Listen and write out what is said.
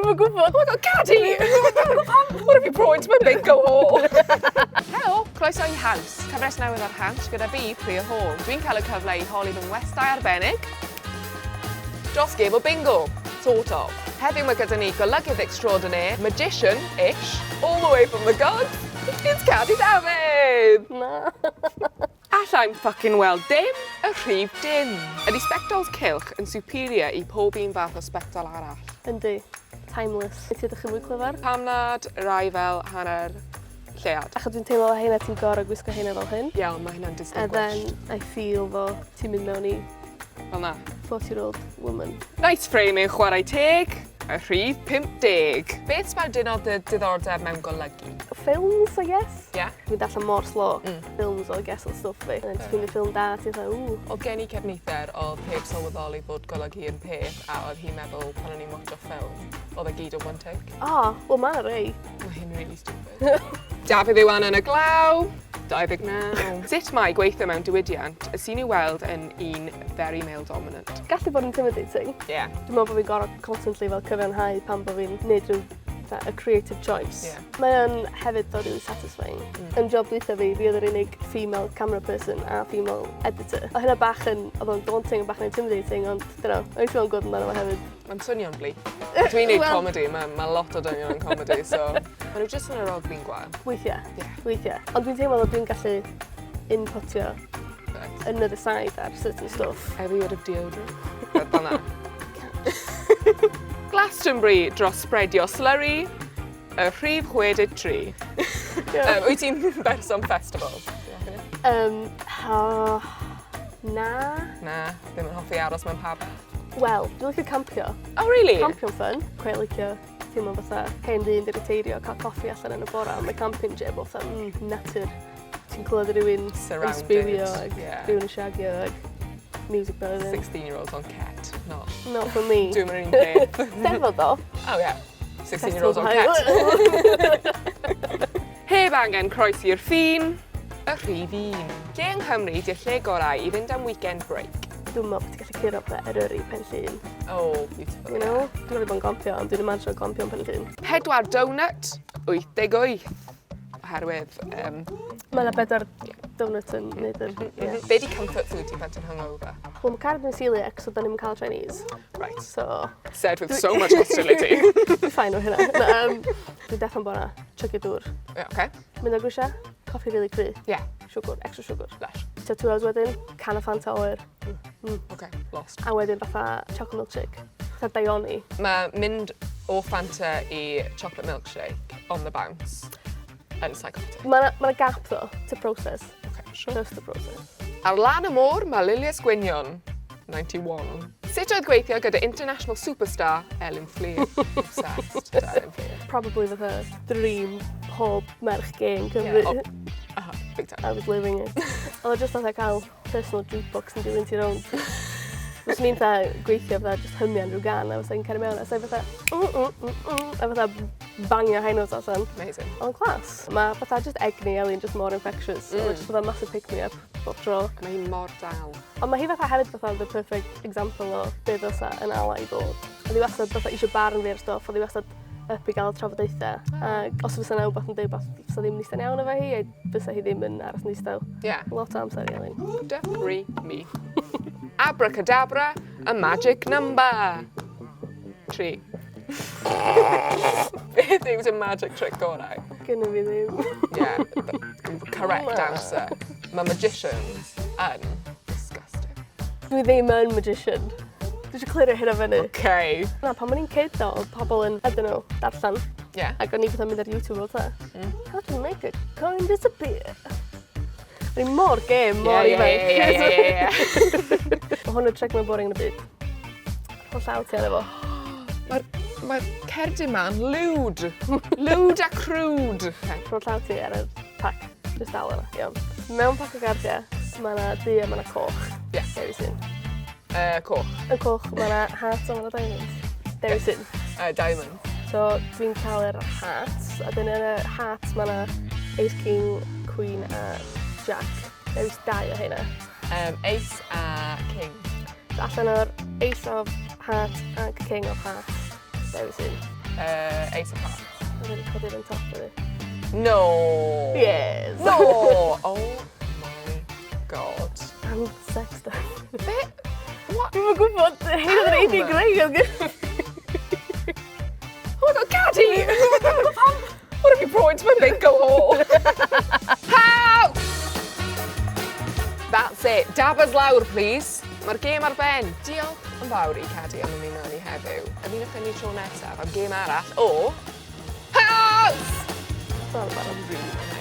Dwi'm yn gwybod. Oh my God, Cadi! What have you brought into my bingo hall? Helo, croeso i Haws, cyfres newydd ar Hansh gyda fi, Priya Hall. Dwi'n cael y cyfle i holi fy ngwestai arbennig dros gêm o bingo, sort of. Heddiw mae gyda ni golygydd extraordinaire, magician-ish, all the way from the gods, it's Cadi Dafydd! Na. Allai'm fucking weld dim, y rhif dim. Ydy sbectols cylch yn superior i pob un fath o sbectol arall? Yndi. Timeless. Ti edrych yn fwy clyfar. Pam nad rai fel hanner lleuad? Achos dwi'n teimlo fel heina ti'n gorau gwisgo heina fel hyn. Ie, ond mae hynna'n And distinguished. then I feel fo ti'n mynd mewn i Fel na. 40 year old woman. Nice framing chwarae teg, y rhif 50. Beth sbardunodd dy diddordeb mewn golygu? Films, I guess. Ie? Dwi'n darllen mor slow. Films, I guess, oedd stwff fi. And then ti'n ffeindio ffilm da, ti'n fatha, ww. Oedd gen i cefnither oedd heb sylweddoli bod golygu yn peth a oedd hi'n meddwl pan o'n i'n watcho ffilm, oedd e gyd o one take. O, wel ma' 'na rei. Mae hyn really stupid. Dafydd Iwan yn y glaw, 29. Sut mae gweithio mewn diwydiant y sy'n i'w weld yn un very male dominant? Gallu bod yn intimidating. Yeah. Dwi'n meddwl bod fi'n gorfod constantly fel cyfiawnhau pan bod fi'n neud rhyw fatha, a creative choice. Mae o'n hefyd though really satisfying. Yn job dwytha fi, fi oedd yr unig female camera person a female editor. Oedd hynna bach yn, oedd o'n daunting a bach yn intimidating, ond, don't know, o'n i'n teimlo'n good amdano fo hefyd. Mae'n swnio'n bleak. Dwi'n neud Wel- comedy, mae ma lot o dynion yn comedy, so... Maen nhw jyst yn aroglu'n gwael. Weithiau, weithiau. Ond dwi'n teimlo bod dwi'n gallu inputio another side ar certain stuff. Every word of deodorant. Fel na. Glastonbury dros spreadio slurry, y rhif 63. Wyt ti'n berson festival? Oh, na. Na, ddim yn hoffi aros mewn pabell. Wel, dwi'n licio campio. Oh, really? Campio'n fun. Quite licio teimlo fatha hen ddyn di reteirio, cael coffi allan yn y bora. Mae camping lle bod fatha, natur. Ti'n clywed rhywun yn Surrounded, sbwylio ac rhywun yn siagio ac music blaring. 16-year-olds on ket, not. Not for me. Dwi'n mynd un peth. Steddfod ddo. Oh, yeah. 16-year-olds on ket. Heb angen croesi'r ffin, y rhif un. Lle yng Nghymru di'r lle gorau i fynd am weekend break? Dwi'n meddwl bod ti'n gallu curo pethau Eryri, Pen Llŷn. Oh, beautiful. You know? Dwi'n wedi bod yn glampio, ond dwi'n imagine glampio yn Pen Llŷn. Pedwar donut, 88. Oherwydd... Mae yna bedwar donut yn neud yr... ie. Be di comfort food ti pan ti'n hungover? Wel, mae Cardiff yn celiac, so da ni'n cael Chinese. Right. So, Said with so much hostility. dwi'n fine o hynna. Na, dwi'n defo'n bora, chugio dŵr. Yeah, okay. Mynd o grisiau, coffi really cry. Siwgr, extra siwgr. Lush. Tua 2 hours wedyn, can o Fanta oer. Okay, lost. A wedyn fatha chocolate milkshake. Fatha daioni. Mae mynd o Fanta i chocolate milkshake on the bounce yn psychotic. Mae 'na ma gap though, to process. Okay, sure. Trust the process. Ar lan y môr, mae Lilies Gwynion, 91. Sut oedd gweithio gyda international superstar Elin Fflur? Obsessed gyda Elin Fflur. Probably fatha dream pob merch gay yn Cymru. Yeah, oh, big time. I was living it. Oedd o just fatha cael personal jukebox yn dilyn ti rownd. Fyswn i'n fatha gweithio fatha just hymian rhyw gan a fysa i'n cario mewn a fysa i fatha a fatha bangio high notes allan. Amazing. Oedd o'n class. Mae fatha just egni Elin just mor infectious. Oedd o just fatha massive pick me up bob tro. Mae hi mor dal. Ond mae hi fatha hefyd fatha the perfect example o be ddylsa yn ally fod. Oedd hi wastad fatha eisiau barn fi ar stwff, oedd hi wastad up i gael trafodaethau. Ac os fysa 'na wbath yn deud wbath fysa ddim yn eistedd iawn efo hi, a fysa hi ddim yn aros yn ddistaw. Lot o amser i Elin. Dy, ri, mi. Abracadabra, a magic number. 3. Beth yw dy magic trick gorau? Gynna fi ddim. Yeah, correct Na. answer. Mae magicians yn disgusting. Dwi ddim yn magician. Dwi eisiau clirio hynna fyny. Okay. Na, pan o'n i'n kid though, oedd pobl yn, I don't know, darllen. Ac o'n i fatha mynd ar YouTube o fatha, "How to make a coin disappear." O'n i mor game, mor ifanc. Mae hwn y trick mwy boring yn y byd. Rho llaw ti arno fo. Mae'r cerdyn ma'n lewd. Lewd a crwd. Okay. Rho llaw ti ar y pac. Just dal yna, iawn. Mewn pac o gardiau, mae yna du a mae yna coch. Dewis un. Coch. Y coch, mae yna hearts a mae yna diamonds. Dewis un. Diamonds. So, dwi'n cael yr hearts, a dyn yn y hearts mae yna ace, king, queen a jack. Dewis dau o heina. Ace a king. So, allan o'r ace of hearts ac king of hearts. Dewis un. Ace of Hearts. Mae'n wedi codi'r yn top fi. No! Yes! No! Oh my God. And sex stuff. Be? What? Dwi'm yn gwybod, hyn oedd yr unig rei oedd gyda fi. Oh my God, Cadi! What have you brought into my bingo hall? Help! That's it. Dabbers lawr, please. Mae'r gêm ar ben. Diolch yn fawr i Cadi am ymuno â ni heddiw. Ymunwch â ni tro nesaf am gêm arall o House! Sorry, barod. Really.